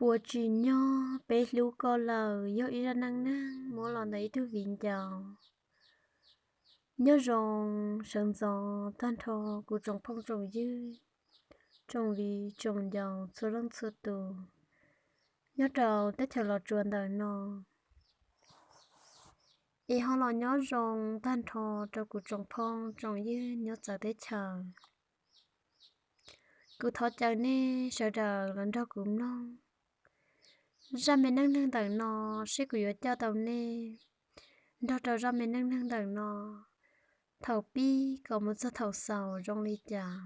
Ua tsis nyob peb hlub koj lawm yog ib zaj neej neeg muab los ntawm ib tug viv ncaus. Nyob zoo sawv ntxov tag nrho kuv tsoom phooj tsoom ywg, tsoom viv tsoom ncaus txhua leej txhua tus nyob rau teb chaws Los Tsuas ntawm no. Es ho los nyob zoo tag nrho rau kuv tsoom phooj tsoom ywg nyob txawv teb chaws. Kuv thov caw nej sawv daws los nrog kuv mloog zaj me neej neeg ntawm no, seb kuv yuav coj tau nej nrog rau zaj me neej neeg ntawm no thaum pib kom mus txog thaum xaus zoo li cas.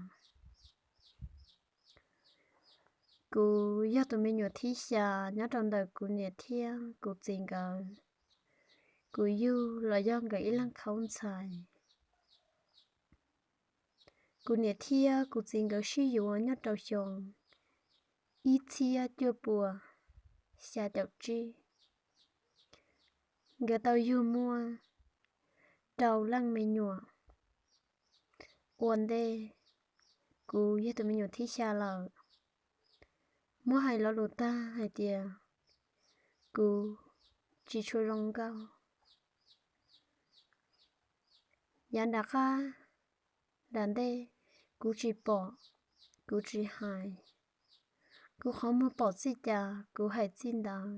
Kuv yog tus me nyuam thib xya nyob rau ntawm kuv niam thiab kuv txiv nkawd. Kuv yug los yog nkawd ib leeg khaub ntxhais. Kuv niam thiab kuv txiv nkawd sib yuav nyob rau xyoo ib txhiab cuaj puas xya caum tsib. Nkawd tau yug muaj rau leej me nyuam. Ua ntej, kuv yog tus me nyuam thib xya lawm. Muab hais lo lus tag hais tias kuv tsis tshua zoo nkauj. Yav nram qab nram ntej, kuv tsis pom, kuv tsis hais. Kuv qhov muag pom txij cas kuv hais txij ntawd.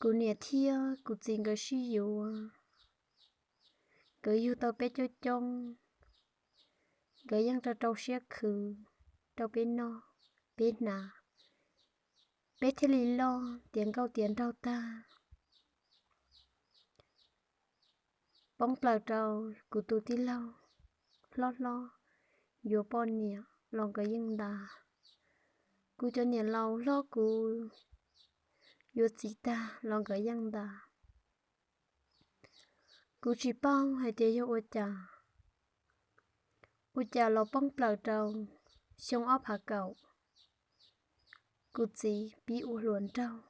Kuv niam thiab kuv txiv nkawd sib yuav, nkawd yug tau peb coob coob. Nkawd yeej rau rau siab khwv rau peb noj peb hnav, peb thiaj li loj tiav nkauj tiav nraug tag. Poob plaws rau kuv tus tij laug hlob hlob yuav poj niam los nkawd yeej ntas. Kuv cov niam laus hlob kuv yuav txiv tag los nkawd yeej ntas. Kuv tsis paub hais tias yog ua cas, ua cas los poob plaws rau xyoo ob phav kaum, kuv txiv pib ua hluas nraug.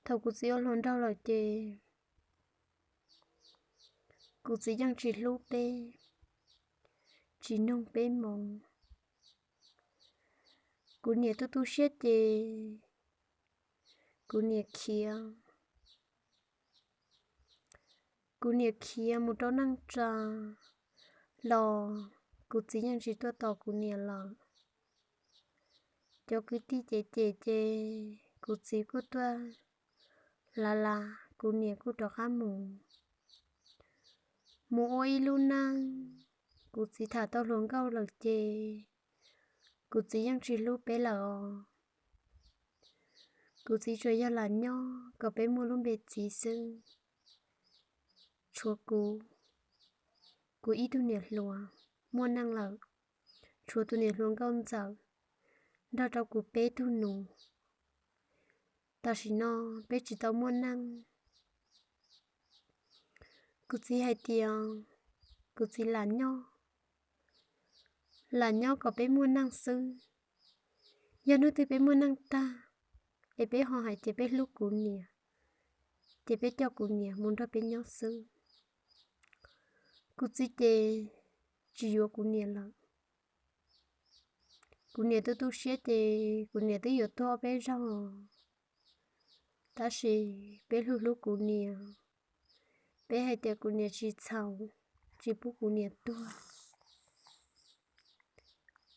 Thaum kuv txiv ua hluas nraug lawm ces kuv txiv yeej tsis hlub peb, tsis nug peb moo. Kuv niam tu tu siab ces kuv niam khiav. Kuv niam khiav mus rau neej tsa los kuv txiv yeej tsis tuaj tos kuv niam lawm. Cov kwv tij cem cem ces kuv txiv kuj tuaj lav lav, kuv niam kuj rov qab mus. Mus ua ib lub neej, kuv txiv tham tau hluas nkauj lawm ces kuv txiv yeej tsis hlub peb lawm os. Kuv txiv tsuas yog lam nyob kom peb muaj lub npe txiv xwb. Tshuav kuv, kuv ib tug niam hluas muaj neej lawm, tshuav tus niam hluas nkauj ntxawm nrog rau kuv peb tug nus. Tam sim no peb tsis tau muaj neej. Kuv txiv hais tias kuv txiv lam nyob, lam nyob kom peb muaj neej xwb. Yog hnub twg peb muaj neej tag, es peb ho hais tias peb hlub kuv niam, ces peb coj kuv niam mus nrog peb nyob xwb. Kuv txiv ces tsis yuav kuv niam lawm. Kuv niam tu tu siab ces kuv niam twb yuav tuag ob peb zaug, tab sis peb hlub hlub kuv niam, peb hais tias kuv niam tsis txhaum, tsis pub kuv niam tuag.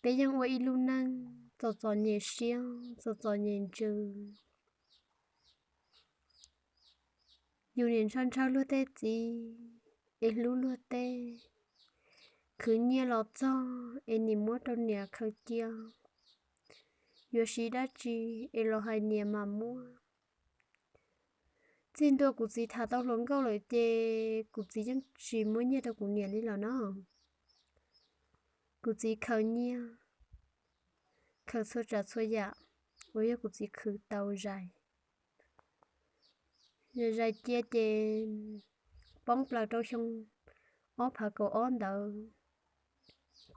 Peb yeej ua ib lub neej txom txom nyem siab txom txom nyem ntsws. Yus niam ntshaw ntshaw luag tej txiv, es hlub luag tej, khwv nyiaj los txog es nim muab rau niam khaws cia. Yuav siv dab tsi es los hais niam mas muab. Txij ntua kuv txiv tham tau hluas nkauj lawm ces kuv txiv yeej tsis muab nyiaj rau kuv niam li lawm no. Kuv txiv khaws nyiaj, khaws txhua tsav txhua yam uas yog kuv txiv khwv tau zais. Zais cia ces poob plaws rau xyoo ob phav kaum ob ntawd,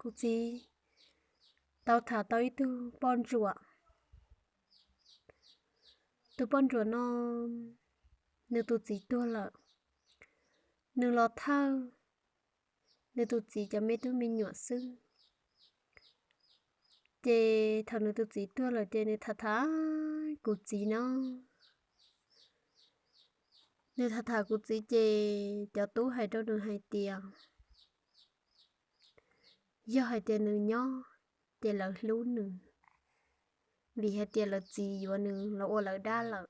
kuv txiv tau tham tau ib tug poj ntsuam. Tus poj ntsuam no, nws tus txiv tuag lawm, nws los thawj nws tus txiv cov me tub me nyuam xwb. Ces thaum nws tus txiv tuag lawm ces nws tham tham kuv txiv no. Nws tham tham kuv txiv ces cov tub hais rau nws hais tias yog hais tias nws nyob ces lawv hlub nws, vim hais tias lawv txiv yuav nws los ua lawv dab lawm.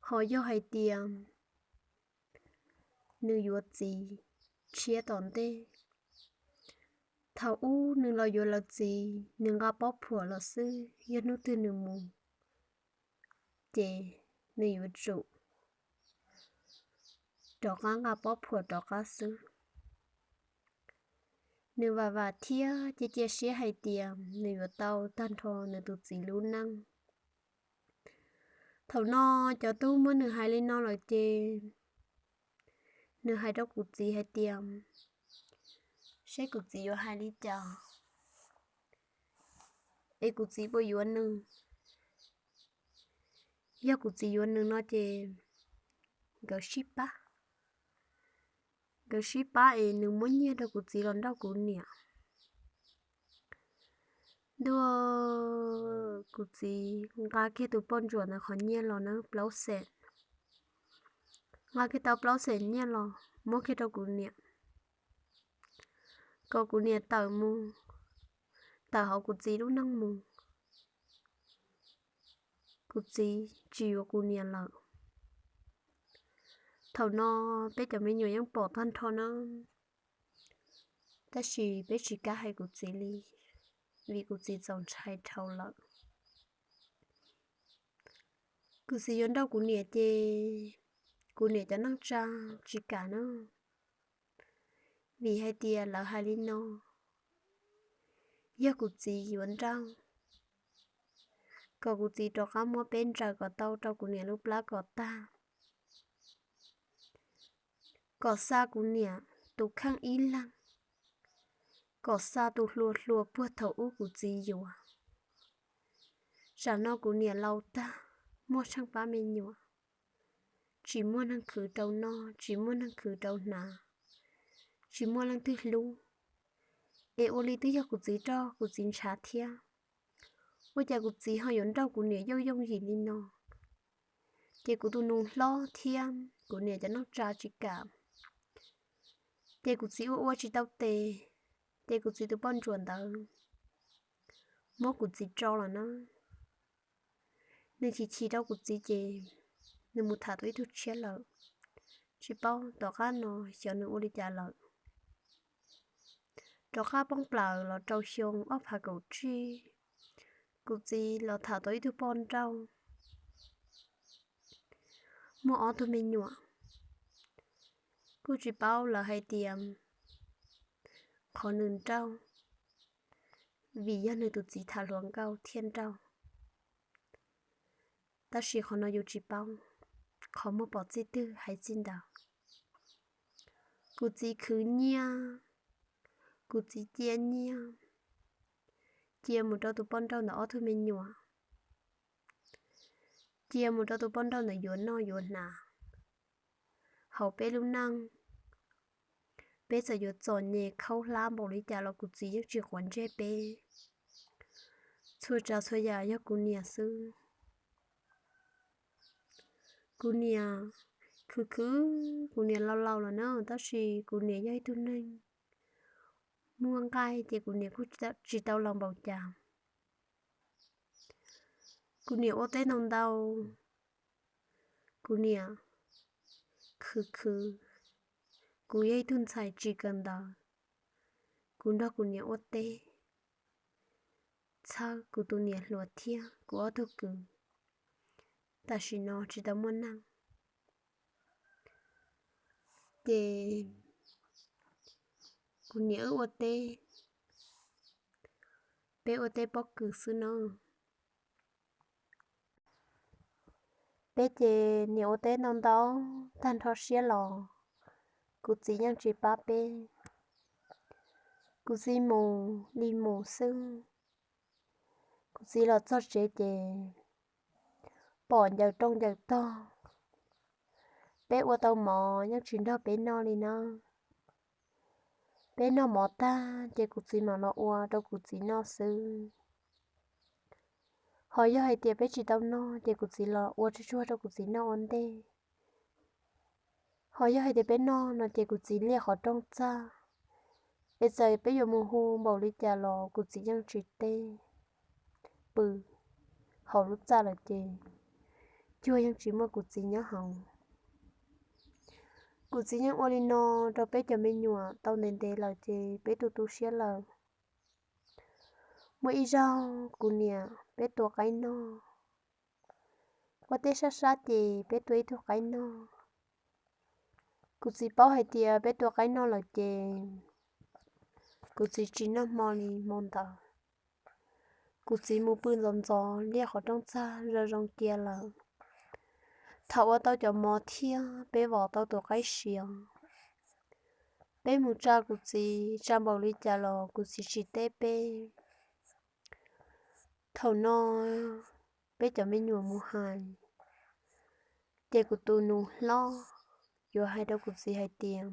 Ho yog hais tias nws yuav txiv tshiab tom ntej, thaum ub nws los yuav lawv txiv nws nqa pob phuam los xwb, yog hnub twg nws mus ces nws yuav tsum rov qab nqa pob phuam rov qab xwb. Nws vam vam thiab cia cia siab hais tias nws yuav tau tag nrho nws tus txiv lub neej. Thaum no cov tub muab nws hais li no lawm ces nws hais rau kuv txiv hais tias seb kuv txiv yuav hais li cas, es kuv txiv puas yuav nws. Yog kuv txiv yuav nws no ces nkawd sib pab, nkawd sib pab es nws muab nyiaj rau kuv txiv los nrauj kuv niam. Ntuj, kuv txiv nqa kiag tus poj ntsuam ntawd qhov nyiaj los na, plaub xees. Nqa kiag tau plaub xees nyiaj los muab kiag rau kuv niam, kom kuv niam tawm mus, tawm hauv kuv txiv lub neej mus. Kuv txiv tsis yuav kuv niam lawm. Thaum no peb cov me nyuam yeej pom tag nrho na, tab sis peb tsis kam hais kuv txiv li, vim kuv txiv txaus ntshai dhau lawm. Kuv txiv yuav nrauj kuv niam ces kuv niam cov neej tsa tsis kam na, vim hais tias lawv hais li no, yog kuv txiv yuav nrauj, kom kuv txiv rov qab muab peb ntsaws kom tau rau kuv niam lub plab kom tag, kom xa kuv niam tus kheej ib leeg, kom xa tus hluas hluas puag thaum ub kuv txiv yuav. Tsam no kuv niam laus tag, muaj tsheej pab me nyuam, tsis muaj neeg khwv rau noj, tsis muaj neeg khwv rau hnav, tsis muaj leej twg hlub, es ua li twb yog kuv txiv roj kuv txiv ntshav thiab. Ua cas kuv txiv ho yuav nrauj kuv niam yooj yooj yim li no? Ces kuv tus nus hlob thiab kuv niam cov neej tsa tsis kam, ces kuv txiv ua ua tsis tau tes, ces kuv txiv tus poj ntsuam ntawd muab kuv txiv tso lawm na. Nws chim chim rau kuv txiv ces nws mus tham tau ib tug tshiab lawm, tsis paub tom qab no xyov nws ua li cas lawm. Rov qab poob plaws los rau xyoo ob phav kaum tsib, kuv txiv los tham tau ib tug poj nrauj, muaj ob tug me nyuam. Kuj tsis paub lawv hais tias qhov nws nrauj vim yog nws tus txiv tham hluas nkauj thiaj nrauj, tab sis qhov no yus tsis paub, qhov muag pom txij twg hais txij ntawd. Kuv txiv khwv nyiaj, kuv txiv cia nyiaj, cia mus rau tus poj nrauj ntawm ob tug me nyuam, cia mus rau tus poj nrauj ntawm yuav noj yuav hnav. Hauv peb lub neej, peb txawm yuav txom nyem khaub hlab npaum li cas los kuv txiv yeej tsis quav ntsej peb. Txhua tsav txhua yam yog kuv niam xwb. Kuv niam khwv khwv, kuv niam laus laus lawm na, tab sis kuv niam yog ib tug neeg muaj nqaij ces kuv niam kuj tsis tau laus npaum cas. Kuv niam ua teb ntau ntau, kuv niam khwv khwv, kuv yog ib tug ntxhais tsis kawm ntawv, kuv nrog kuv niam ua teb, txhawb kuv tus niam hluas thiab kuv ob tug kwv, tam sim no tsis tau muaj neej. Ces kuv niam wb ua teb, peb ua teb pob kws xwb no. Peb ces niam ua teb ntau ntau tag nrho siab los kuv txiv yeej tsis pab peb. Kuv txiv mus li mus xwb. Kuv txiv los txog tsev ces pom ncaws rooj ncaws tog. Peb ua tau mov yeej tsis nrog peb noj li na. Peb noj mov tag ces kuv txiv mam los ua rau kuv txiv noj xwb. Ho yog hais tias peb tsis tau noj ces kuv txiv los ua tsuag tsuag rau kuv txiv noj ua ntej. Ho yog hais tias peb noj no ces kuv txiv liaj qhov rooj txaj, es txawm peb yuav mus hu npaum li cas los kuv txiv yeej tsis teb pw. Hauv lub txaj lawm ces cuag yeej tsis muaj kuv txiv nyob hauv. Kuv txiv yeej ua li no rau peb cov me nyuam tau ntev ntev lawm ces peb tu tu siab lawm. Muaj ib zaug kuv niam peb tua qaib noj, ua teb sab sab ces peb tua ib tug qaib noj. Kuv txiv paub hais tias peb tua qaib noj lawm ces kuv txiv tsis noj hmo li hmo ntawd. Kuv txiv mus pw ntxov ntxov liaj qhov rooj txaj zoo zoo cia lawm. Thaum ua tau cov mov thiab peb vom tau tus qaib siav, peb mus tsa kuv txiv, tsa npaum li cas los kuv txiv tsis teb peb. Thaum no peb cov me nyuam mus hais, ces kuv tus nus hlob yuav hais rau kuv txiv hais tias,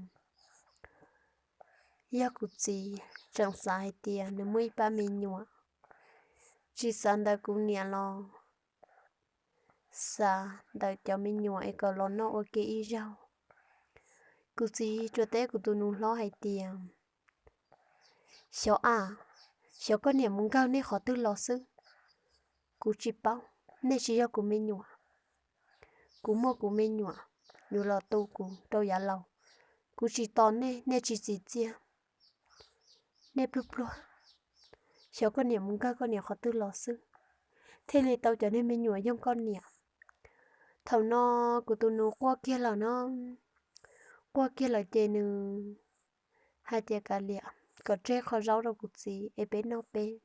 yog kuv txiv tseem xav hais tias nws muaj ib pab me nyuam, tsis xav ntawm kuv niam los xav ntawm cov me nyuam es kom los noj ua ke ib zaug. Kuv txiv tsuas teb kuv tus nus hlob hais tias, xyov a, xyov koj niam mus nkawg nej qhov twg los xwb, kuv tsis paub, nej tsis yog kuv me nyuam. Kuv muaj kuv me nyuam, yuav los tu kuv rau yav laus, kuv tsis tos nej, nej tsis txim txiaj, nej pluag pluag, xyov koj niam mus nkawg koj niam qhov twg los xwb, thiaj li tau cov niag me nyuam yoog koj niam. Thaum no kuv tus nus quaj kiag lawm no, quaj kiag lawm ces nws hais tias kav liam, kom tseg qhov zaub rau kuv txiv es peb noj peb.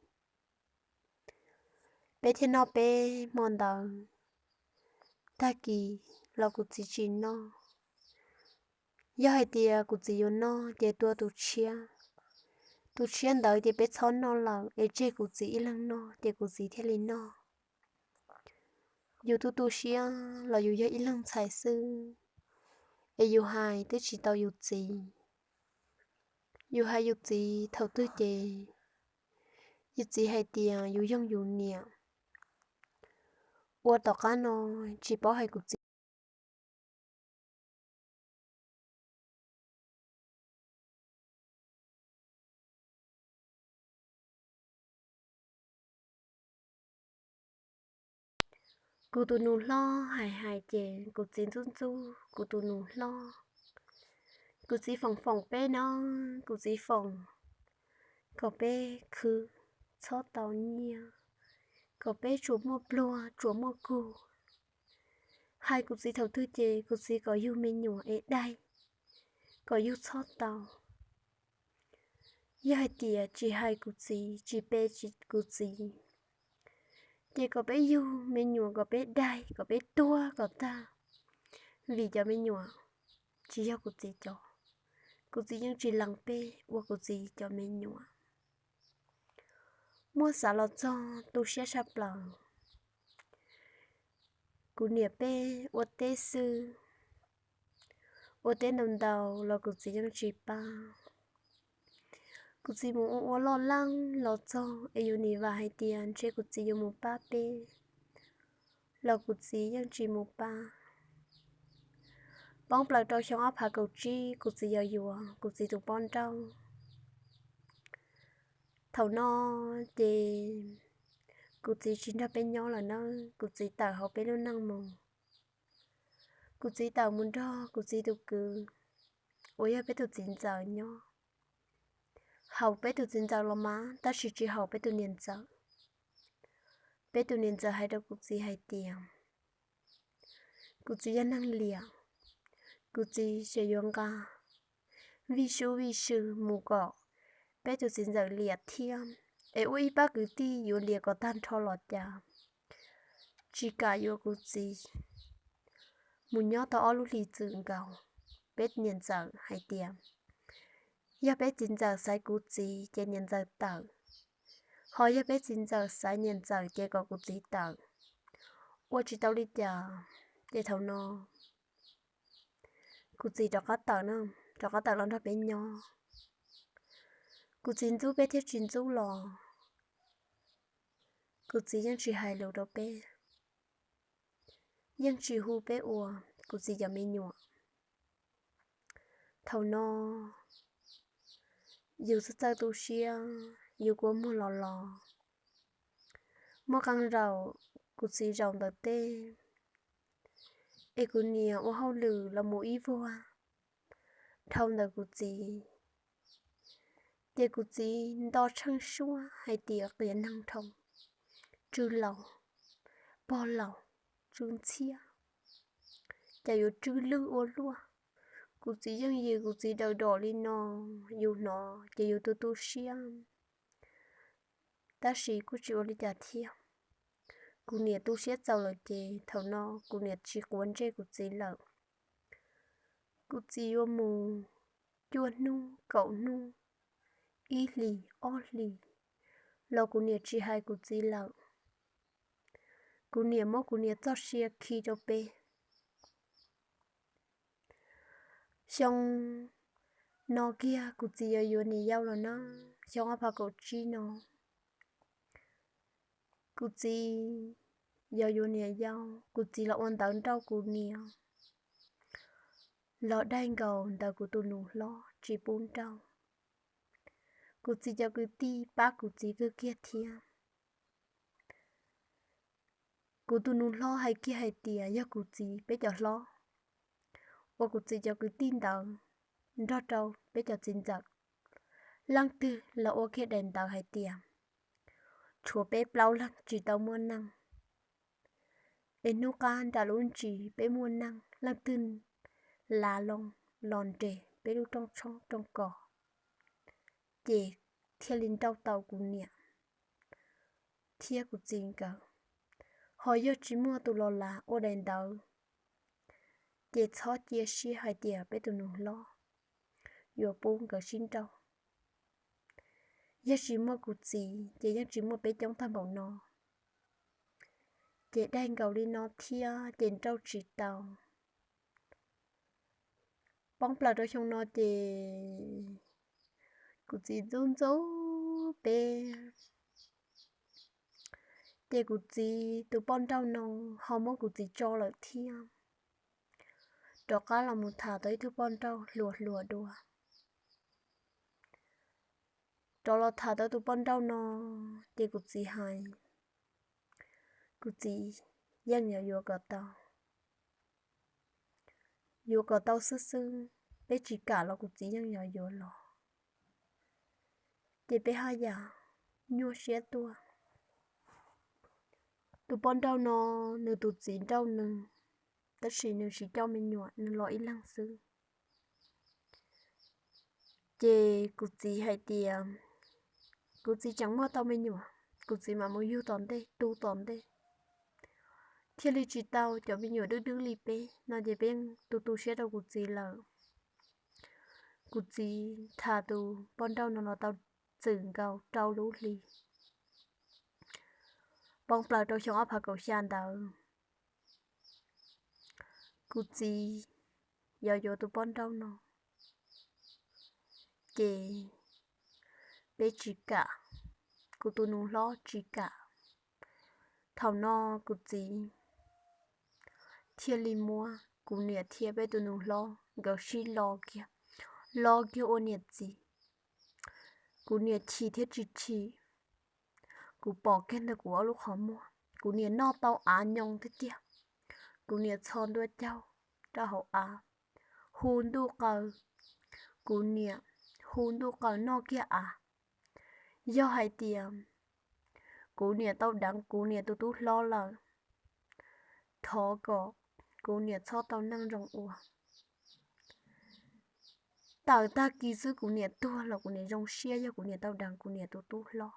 Peb thiaj noj peb hmo ntawd, tag kis los kuv txiv tsis noj. Yog hais tias kuv txiv yuav noj ces tua tus tshiab, tus tshiab ntawd ces peb txhob noj lawm es tseg kuv txiv ib leeg noj ces kuv txiv thiaj li noj. Yus tu tu siab los yus yog ib leeg ntxhais xwb, es yus hais twb tsis tau yus txiv. Yus hais yus txiv thaum twg ces yus txiv hais tias yus yoog yus niam. Ua tom qab no tsis paub hais kuv txiv. Kuv tus nus hlob hais hais ces kuv txiv ntxub ntxub kuv tus nus hlob. Kuv txiv foom foom peb no, kuv txiv foom kom peb khwv txhob tau nyiaj, kom peb tsuas muaj pluag tsuas muaj kug. Hais kuv txiv thaum twg ces kuv txiv kom yug me nyuam es daig, kom yug txhob tau. Yog hais tias tsis hais kuv txiv, tsis pe kuv txiv, ces kom peb yug me nyuam kom peb daig kom peb tuag kom tag, vim cov me nyuam tsis yog kuv txiv cov. Kuv txiv yeej tsis lees peb ua kuv txiv cov me nyuam. Muab xav los txog tu siab tshaj plaws. Kuv niam peb ua teb xwb, ua teb ntau ntau los kuv txiv yeej tsis pab. Kuv txiv mus ua ua loj leej los txog es yus nim vam hais tias ntshe kuv txiv yuav mus pab peb, los kuv txiv yeej tsis mus pab. Poob plaws rau xyoo ob phav kaum tsib kuv txiv yog yuav kuv txiv tus poj nrauj. Thaum no ces kuv txiv tsis nrog peb nyob lawm nawb, kuv txiv tawm hauv peb lub neej mus. Kuv txiv tawm mus nrog kuv txiv tus kwv uas yog peb tus txiv ntxawm nyob. Haum peb tus txiv ntxawm los mas tab sis tsis haum peb tus niam ntxawm. Peb tus niam ntxawm hais rau kuv txiv hais tias kuv txiv yog neeg liam, kuv txiv tseem yuav nqa vij sub vij sw mus kom peb tus txiv ntxawm liam thiab, es ua ib pab kwv tij yuav liam kom tag nrho los cas tsis kam yuav kuv txiv mus nyob tau ob lub hlis txwm nkaus. Peb niam ntxawm hais tias yog peb txiv ntxawm xaiv kuv txiv ces niam ntxawm tawm, ho yog peb txiv ntxawm xaiv niam ntxawm ces kom kuv txiv tawm. Ua tsis tau li cas, ces thaum no kuv txiv rov qab tawm na, rov qab tawm los nrog peb nyob. Kuv txiv ntxub peb thiab tsis ntxub los kuv txiv yeej tsis hais lus rau peb, yeej tsis hu peb ua kuv txiv cov me nyuam. Thaum no yus txawj txawj tu siab, yus kua muag los los. Muaj qee zaum kuv txiv zaum ntawm teb, es kuv niam ua hauj lwm los mus ib vuag dhau ntawm kuv txiv, ces kuv txiv nto tsheej suab hais tias qias neeg dhau, tsw laus, pog laus, tsw ntxhiab, cas yuav tsw lwj ua luaj. Kuv txiv yeej yws kuv txiv daws dom li no, yus hnov ces yus tu tu siab, tab sis kuj tsis ua li cas thiab. Kuv niam tu siab txaus lawm ces thaum no kuv niam tsis quav ntsej kuv txiv lawm. Kuv txiv yuav mus cuaj hnub kaum hnub, ib hlis ob hlis los kuv niam tsis hais kuv txiv lawm. Kuv niam muab kuv niam txoj sia khi rau peb. Xyoo no kiag kuv txiv yuav yuav niam yau los na, xyoo ob phav kaum tsib no, kuv txiv yuav yuav niam yau, kuv txiv los ua ntawv nrauj kuv niam, los daig nkaus ntawm kuv tus nus hlob tsis pub nrauj. Kuv txiv cov kwv tij pab kuv txiv kawg kiag thiab. Kuv tus nus hlob hais kiag hais tias yog kuv txiv peb cov hlob, uas kuv txiv cov kwv tij ntawd nrog rau peb cov txiv ntxawm, leej twg los ua kiag daim ntawv hais tias tshuav peb plaub leeg tsis tau muaj neej, es hnub qab nram lub ntsis peb muaj neej, leej twg lav loo los nres peb lub rooj tshoob rooj kos, ces thiaj li nrauj tau kuv niam thiab kuv txiv nkawd. Ho yog tsis muaj tus los lav ua daim ntawv, ces txhob cia siab hais tias peb tus nus hlob yuav pub nkawd sib nrauj. Yog tsis muaj kuv txiv ces yeej tsis muaj peb coob tag npaum no, ces daig nkaus li no thiab ces nrauj tsis tau. Poob plaws rau xyoo no ces kuv txiv ntxub ntxub peb, ces kuv txiv tus poj nrauj no ho muab kuv txiv tso lawm thiab, rov qab los mus tham tau ib tug poj nrauj hluas hluas dua. Rov los tham tau tus poj nrauj no, ces kuv txiv hais, kuv txiv yeej yuav yuav kom tau, yuav kom tau xwb xwb, peb tsis kam los kuv txiv yeej yuav yuav los. Ces peb haj yam nyuaj siab tuaj. Tus poj nrauj no, nws tus txiv nrauj nws, tab sis nws tsis coj me nyuam, nws los ib leeg xwb. Ces kuv txiv hais tias kuv txiv tseem muaj tau me nyuam, kuv txiv mam mus yug tom ntej tu tom ntej, thiaj li tsis tau cov me nyuam dwb dwb li peb no ces peb tu tu siab rau kuv txiv lawm. Kuv txiv tham tus poj nrauj no los tau txwm nkaus rau lub hli, poob plaws rau xyoo ob phav kaum xya ntawd, kuv txiv yuav yuav tus poj nrauj no, ces peb tsis kam, kuv tus nus hlob tsis kam. Thaum no kuv txiv thiaj li muab kuv niam thiab peb tus nus hlob nkawd sib lo kiag, lo kiag ua niam txiv. Kuv niam chim thiab tsis chim, kuv pom kiag ntawm kuv ob lub qhov muag, kuv niam noj tau av nyo tiag tiag. Kuv niam txhos ntua caug rau hauv av, hu ntuj qaws, kuv niam hu ntuj qaws noj kiag av. Yog hais tias kuv niam tau deev kuv niam tus tub hlob lawm, thov kom kuv niam txhob tau neej zoo ua. Tawm tag kis xwb kuv niam tuag los kuv niam zoo siab yog kuv niam tau deev kuv niam tus tub hlob.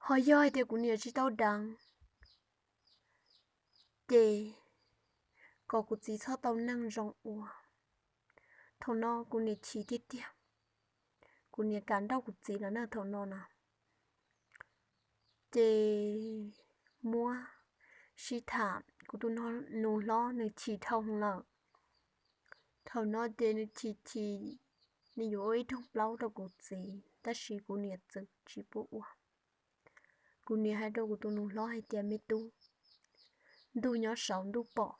Ho yog hais tias kuv niam tsis tau deev, ces kom kuv txiv txhob tau neej zoo ua. Thaum no kuv niam chim tiag tiag, kuv niam kam nrauj kuv txiv lawm na thaum no na. Ces muab sib tham, kuv tus nus hlob nws chim dhau lawm. Thaum no ces nws chim chim nws yuav ua ib rooj plaub rau kuv txiv, tab sis kuv niam txwv tsis pub ua. Kuv niam hais rau kuv tus nus hlob hais tias, me tub, ntuj nyob saud ntuj pom,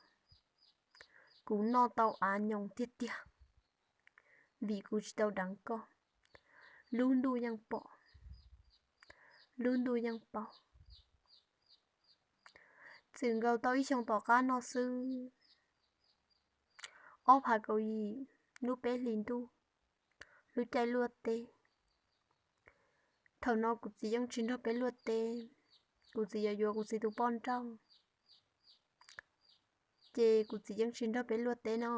kuv noj tau av nyoos tiag tiag, vim kuv tsis tau deev koj. Lub ntuj yeej pom, lub ntuj yeej paub. Txwm nkaus tau ib xyoos tom qab no xwb, ob phav kaum yim lub peb hlis ntuj, lub caij luaj teb. Thaum no kuv txiv yeej tsis nrog peb luaj teb, kuv txiv yuav yuav kuv txiv tus poj nrauj, ces kuv txiv yeej tsis nrog peb luaj teb no.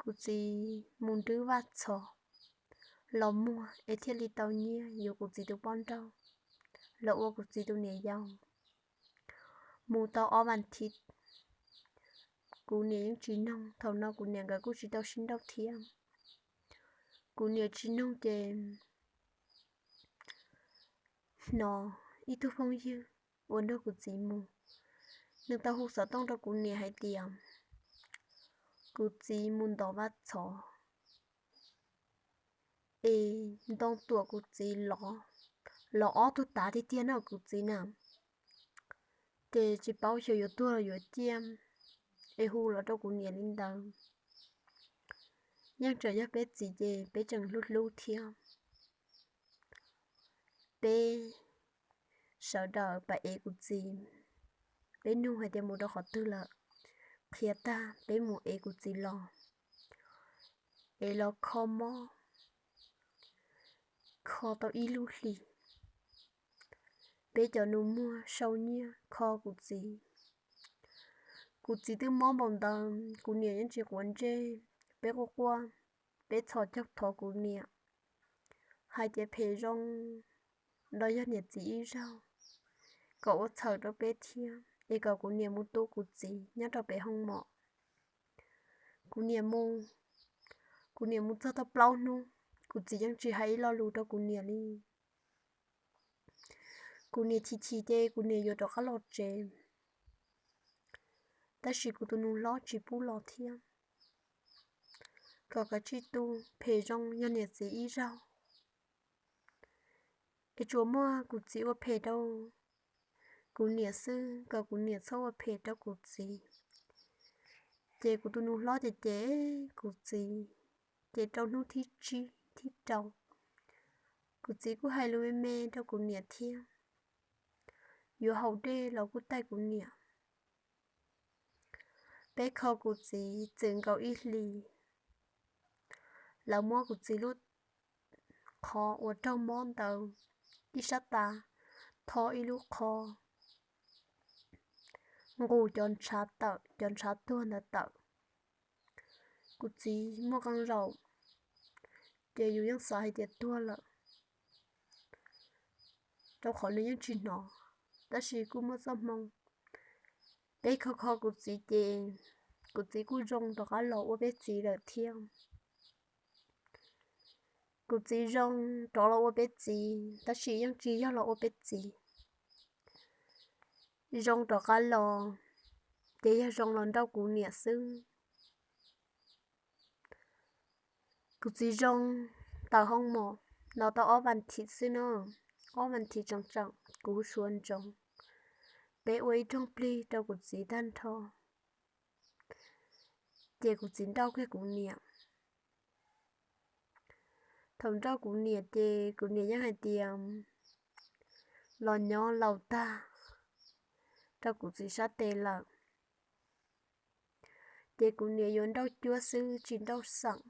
Kuv txiv mus nrwb vaj txhos los muag es thiaj li tau nyiaj yuav kuv txiv tus poj nrauj los ua kuv txiv tus niam yau. Mus tau ob vas thiv, kuv niam yeej tsis noog, thaum no kuv niam nkawd kuj tsis tau sib nrauj thiab. Kuv niam tsis noog ces hnov ib tug phooj ywg uas nrog kuv txiv mus, nws tau hu xov tooj rau kuv niam hais tias kuv txiv mus ntov vaj txhos es ntoo tuam kuv txiv los, los ob tug tav tiag tiag no kuv txiv na. Ces tsis paub xyov yuav tuag los yuav ciaj, es hu los rau kuv niam li ntawd. Yeej tseem yog peb txiv ces peb tseem hlub hlub thiab. Peb sawv daws pab ev kuv txiv, peb nug hais tias mus rau qhov twg lawm, qhia tag peb mus ev kuv txiv los, es los kho mob, kho tau ib lub hlis. Peb cov nus muag sau nyiaj kho kuv txiv. Kuv txiv twb mob npaum ntawd kuv niam yeej tsis quav ntsej, peb quaj quaj, peb txhos caug thov kuv niam hais tias phem zoo los yog niam txiv ib zaug kom ua txhawm rau peb thiab es kom kuv niam mus tu kuv txiv nyob rau pem hoo mom. Kuv niam mus, kuv niam mus txog tau plaub hnub, kuv txiv yeej tsis hais ib lo lus rau kuv niam li. Kuv niam chim chim ces kuv niam yuav rov qab los tsev, tab sis kuv tus nus hlob tsis pub los thiab, kom kav tsij tu, phem zoo yog niam txiv ib zaug, es tsuas muaj kuv txiv ua phem rau kuv niam xwb, kom kuv niam txhob ua phem rau kuv txiv. Ces kuv tus nus hlob ces cem kuv txiv, ces rau hnub thib tsib thib rau, kuv txiv kuj hais lus me me rau kuv niam thiab, yuav haus dej los kuj taij kuv niam. Peb kho kuv txiv txwm nkaus ib hlis, lawv muab kuv txiv lub qhov uas raug mob ntawd ib sab tas, tho ib lub qho, nqus cov ntshav tawm, cov ntshav tuag ntawd tawm. Kuv txiv muaj qee zaum ces yus yeej xav hais tias tuag lawm, rau qhov nws yeej tsis hnov, tab sis kuj muaj txoj hmoo. Peb kho kho kuv txiv ces kuv txiv kuj zoo rov qab los ua peb txiv lawm thiab. Kuv txiv zoo rov los ua peb txiv, tab sis yeej tsis yog los ua peb txiv. Zoo rov qab los, ces yog zoo los nrauj kuv niam xwb. Kuv txiv zoo tawm hoo mom no tau ob vas thiv xwb no, ob vas thiv tseem tseem kuv suav ntsoov, peb ua ib rooj plig rau kuv txiv tag nrho, ces kuv txiv nrauj kiag kuv niam. Thaum nrauj kuv niam ces kuv niam yeej hais tias los nyob laus tag rau kuv txiv sab tes lawm, ces kuv niam yuav nrauj cuab xwb tsis nrauj xeem,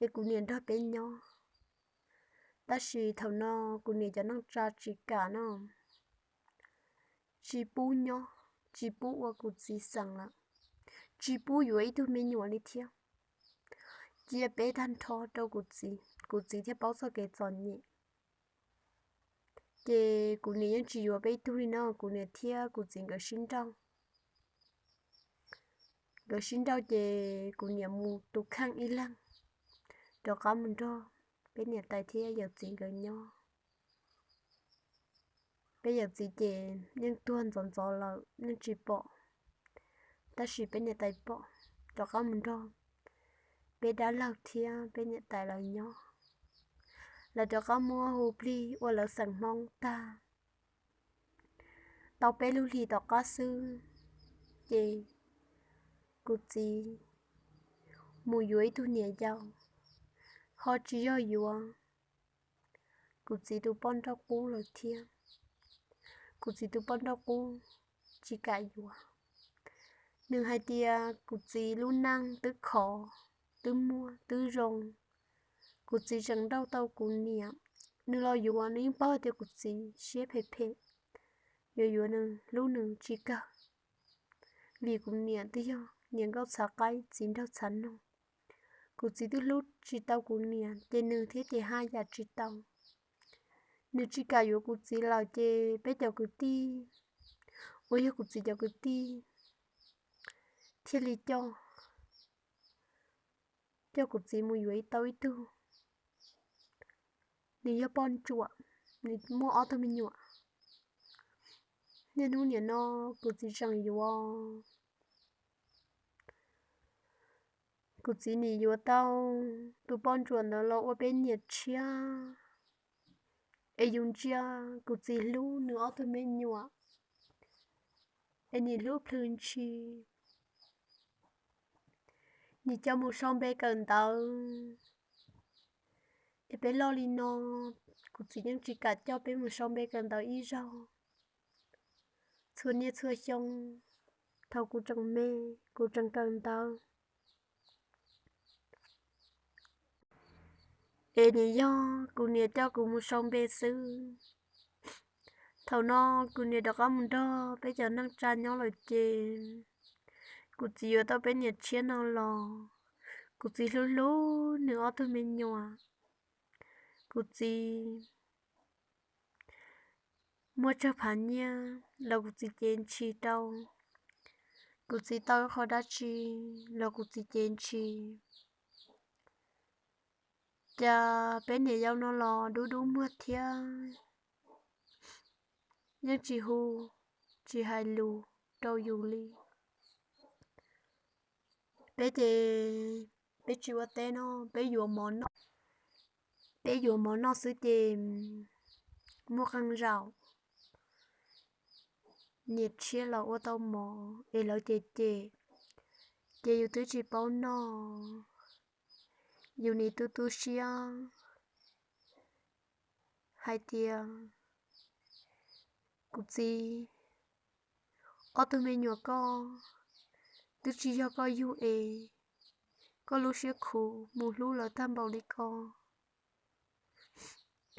es kuv niam nrog peb nyob. Tab sis thaum no kuv niam cov neej tsa tsis kam no, tsis pub nyob, tsis pub ua kuv txiv xeem lawm, tsis pub yuav ib tug me nyuam li thiab. Cia peb tag nrho rau kuv txiv, kuv txiv thiaj paub txoj kev txom nyem. Ces kuv niam yeej tsis yuav peb ib tug li no, kuv niam thiab kuv txiv nkawd sib nrauj. Nkawd sib nrauj ces kuv niam mus tus kheej ib leeg, rov qab mus nrog peb niam tais thiab yawm txiv nkawd nyob. Peb yawm txiv ces yeej tuag ntxov ntxov lawm yeej tsis pom, tab sis peb niam tais pom, rov qab mus nrog peb dab laug thiab peb niam tais lawv nyob. Lawv rov qab muab hu plig ua lawv xeem Hmoob tag. Tau peb lub hlis tom qab xwb, ces kuv txiv mus yuav ib tug niam yau, ho tsis yog yuav kuv txiv tus poj nrauj qub lawm thiab. Kuv txiv tus poj nrauj qub tsis kam yuav. Nws hais tias kuv txiv lub neej twb khov, twb muaj, twb zoo. Kuv txiv tseem nrauj tau kuv niam. Nws los yuav, nws yeej paub tias kuv txiv siab phem phem, yuav yuav nws hlub nws tsis kawg. Vim kuv niam twb yog niam nkauj txhav qaib txiv nraug txhav noog. Kuv txiv twb hlub tsis tau kuv niam, ces nws thiab ces haj yam tsis tau. Nws tsis kam yuav kuv txiv lawm, ces peb cov kwv tij uas yog kuv txiv cov kwv tij thiaj li coj, coj kuv txiv mus yuav ib tau ib tug. Nws yog poj ntsuam, nws muaj ob tug me nyuam. Niaj hnub nim no kuv txiv tseem yuav, kuv txiv nim yuav tau tus poj ntsuam ntawd los ua peb niam tshiab, es yus ntsia kuv txiv hlub nws ob tug me nyuam, es nim hlub plhws ntshis, nim coj mus sau npe kawm ntawv. Es peb loj li no, kuv txiv yeej tsis kam coj peb mus sau npe kawm ntawv ib zaug. Txhua niaj txhua xyoo, thaum kuv tseem me, kuv tseem kawm ntawv, es nim yog kuv niam coj kuv mus sau npe xwb. Thaum no kuv niam rov qab mus nrog peb cov neej tsa nyob lawm ces kuv txiv yuav tau peb niam tshiab no los, kuv txiv hlub hlub nws ob tug me nyuam. Kuv txiv muaj tsawg phav nyiaj los kuv txiv cev ntshis rau. Kuv txiv tau qhov dab tsi los kuv txiv cev ntshis. Cas peb niam yau no los dub dub muag thiab, yeej tsis hu, tsis hais lus rau yus li. Peb ces peb tsis ua teb no, peb yuav mov noj, peb yuav mov noj xwb ces muaj qee zaum niam tshiab los ua tau mov es lawv cem cem, ces yus twb tsis paub noj. Yus nim tu tu siab hais tias, kuv txiv, ob tug me nyuam koj twb tsis yog koj yug es, koj lub siab khuv mus hlub lawv tag npaum li ko,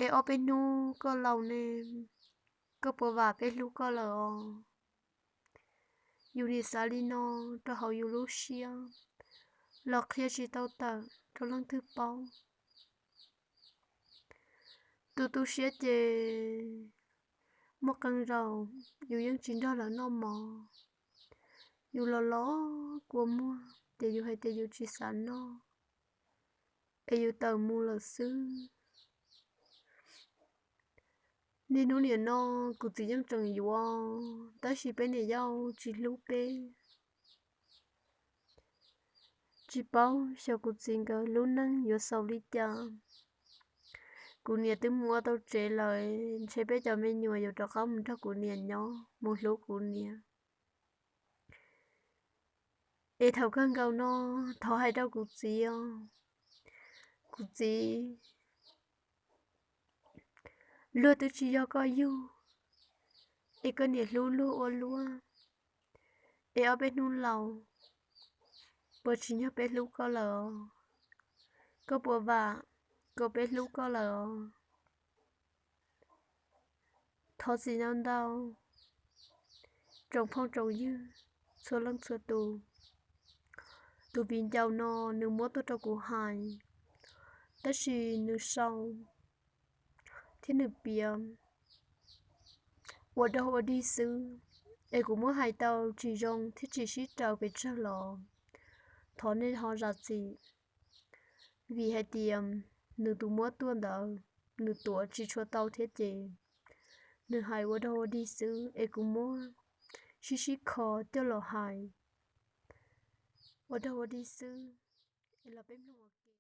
es ob peb hnub koj laus ne, koj puas vam peb hlub koj lawm os? Yus nim xav li no rau hauv yus lub siab los qhia tsis tau tawm rau leej twg paub. Tu tu siab ces muaj qee zaus yus yeej tsis nrog lawv noj mov. Yus los los kua muag ces yus hais tias yus tsis xav noj, es yus tawm mus lawm xwb. Niaj hnub nim no kuv txiv yeej tseem yuav, tab sis peb niam yau tsis hlub peb. Tsis paub xyov kuv txiv nkawd lub neej yuav xaus li cas. Kuv niam twb mus ua tau tsev lawm, ntshe peb cov me nyuam yuav rov qab mus nrog kuv niam nyob, mus hlub kuv niam. Es thaum kawg nkaus no, thov hais rau kuv txiv os, kuv txiv, luag twb tsis yog koj yug, es koj niam hlub luag ua luaj, es ob peb hnub laus puas tsim nyog peb hlub koj lawm os? Koj puas vam kom peb hlub koj lawm os? Thov txim ntau ntau tsoom phooj tsoom ywg txhua leej txhua tus. Tus viv ncaus no nws muab tuaj rau kuv hais, tab sis nws sau thiab nws piav ua dog ua dig xwb, es kuv muab hais tau tsis zoo thiab tsis sib raws pes tsawg los thov nej ho zam txim, vim hais tias nws tus muab tuaj ntawd nws tuav tsis tshua tau thiab ces nws hais ua dog ua dig xwb, es kuv muab sib sib kho coj los hais ua dog ua dig xwb. Es los peb mloog ua